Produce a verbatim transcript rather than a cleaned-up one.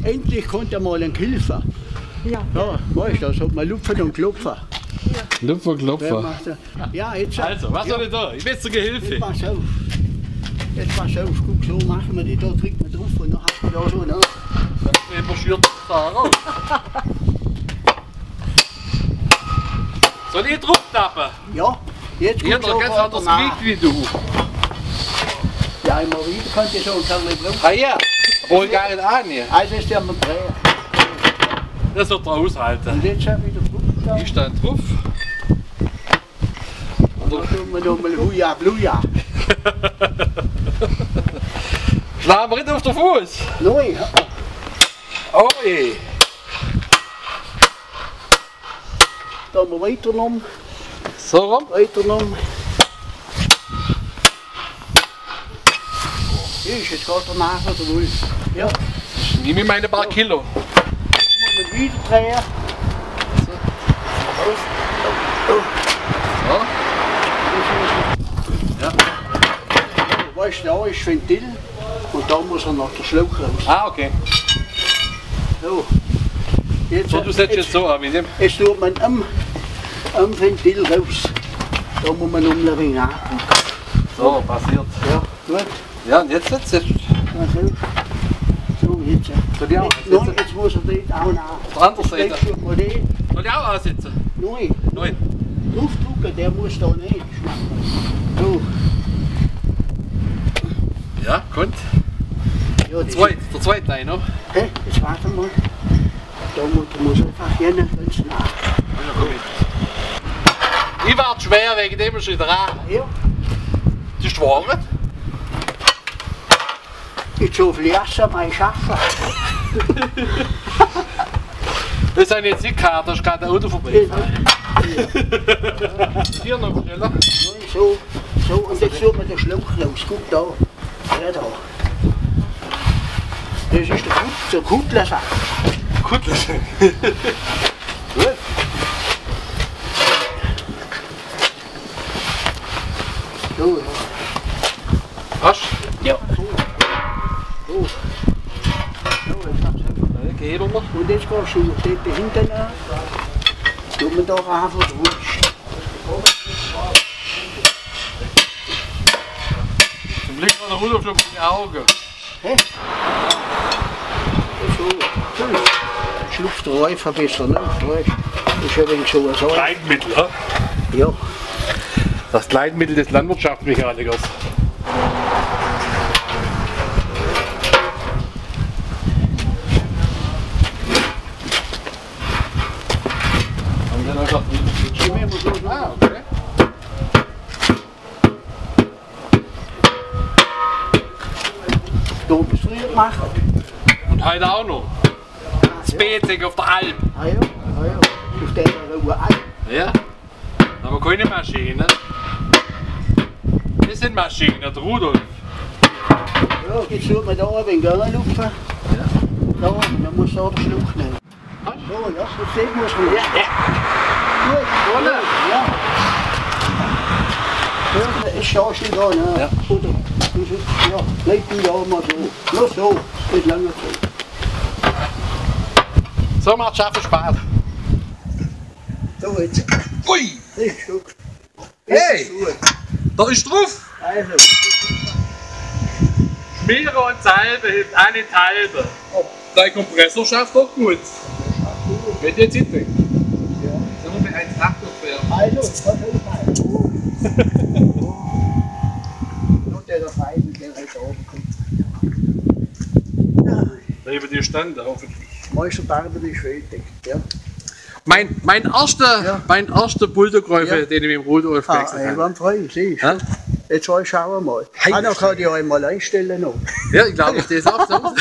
Endlich kommt einmal ein Gehilfe. Ja. Ja, weißt du, da sollte man lupfen und klopfen. Lupfen und klopfen. Wer macht das? Ja, jetzt, also, was soll ich da? Ich bin jetzt der Gehilfe. Jetzt pass auf. Jetzt pass auf, guck, so machen wir die, da drückt man drauf und dann hast du da so, ne? Das ist immer schier da raus. Soll ich drauf tappen? Ja, jetzt kommt schon ganz anderes Gewicht wie du. Ja, immer wieder könnte ich schon, kann man drauf. Ah ja, wohl gar nicht an, ja. Also ist der mit drei. Das wird er aushalten. Und jetzt schon wieder drauf. Ich stehe drauf. Und dann tun wir nochmal Huja Bluja. Schlagen wir nicht auf den Fuß. Nein. Oh je. Da haben wir weiter genommen. So rum? Weiter genommen. Siehst du, jetzt geht der Nagel durch. Ja. Nehme ich meine paar Kilo. Muss man wieder drehen. So. Ja. Weißt du, da ist Ventil und da muss er noch der Schlauch raus. Ah, okay. So. Jetzt, so, du setzt jetzt so an, mit dem? Jetzt tut man am, am Ventil raus. Da muss man um ein wenig an. So, passiert. Ja, gut. Ja, und jetzt, jetzt, jetzt. Also, so, jetzt, ja. Soll ich auch jetzt? Nein, jetzt muss er dort auch nach. Auf der anderen Seite. Jetzt tut man den. Soll ich auch ansetzen? Nein. Nein. Draufdrücken, der muss da nicht. So. Ja, gut. Ja, das ist der zweite Teil noch. Hä? Jetzt warte mal. Da muss, da muss einfach hier ganz nach. Ja, komm ich. Ich werde schwer wegen dem schon dran. Ja. Das ist wahr. Ich so viel Wasser, mein Schaffer. Das ist eine Zicke, da ist gerade ein Auto vorbei. Hier noch schneller. So, so, und jetzt tun wir den Schlauch raus. Guck da. Ja, da. Das ist der Kut-, der Kuttlersack. Kuttlersack. Gut. So, ja. Passt? Ja. So. So. So, jetzt hab's. Dann gehen wir mal. Und jetzt kannst du dort hinten, äh, tun wir da einfach durch. Zum Glück hat der Rudolf schon die Augen. Hä? So, hm. Schlupft der Reif ein bisschen, ne? Weißt, ist ja wegen so was auch. Gleitmittel, hä? Ja. Das Gleitmittel des Landwirtschaftsmechanikers. Ah, okay. Da bist du nicht machen. Und heute auch noch. Das Beetzig auf der Alp. Ah ja, ah ja. Auf der Alp. Ja. Aber keine Maschine. Das sind Maschinen, der Rudolf. Ja, jetzt tut man da ein wenig lupfen. Ja. Da, dann muss da der Schlauch nehmen. So, ja, das sieht man schon. Ja, ja. Gut. Oder? Ja. Ja, ich schaue schon da, ne? Ja. Gut. Ja, bleib du da mal so. Nur so, das lange so. So macht Schaffen Spaß. So, jetzt. Ui! Hey, Stück. Hey! Jetzt ist gut. Da ist drauf! Also. Schmiere und Salbe hilft eine Talbe. Oh. Dein Kompressor schafft doch gut. Wenn der zittet. Ja. Sagen wir mal, ein Traktor für. Also, was soll ich sagen? Nur der, der Feind, der halt da oben kommt. Ja. Über die Stände hoffentlich. Meister Barbe, die Schwede, ja. Mein, mein erster, ja, mein erster Bulldog-Reifen, ja, den ich mit dem Rudolf gewechselt habe. Ah, einwandfrei, siehst du. Ja? Jetzt schaue ich mal. Hey, ah, da kann ich einmal einstellen noch. Ja, ich glaube, ich stehe es auch so.